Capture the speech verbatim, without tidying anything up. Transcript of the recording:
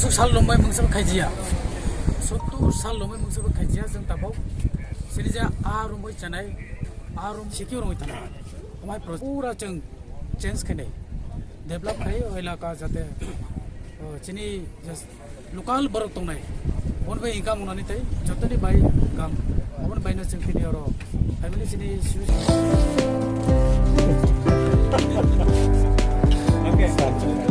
Sok sal rombai mungsa khaijia. Sottur sal rombai mungsa khaijia, jeng tabok. Sini ja a rombai chanai, a rom sikio rombai tanai. Amai pro pura jeng change khainai. Develop khai o elaka jate, o, chini just local borok tongnai. Bon bai income unani tai, jotoni bai income. Abon bai no cheng kini oro. Family chini su- Okay.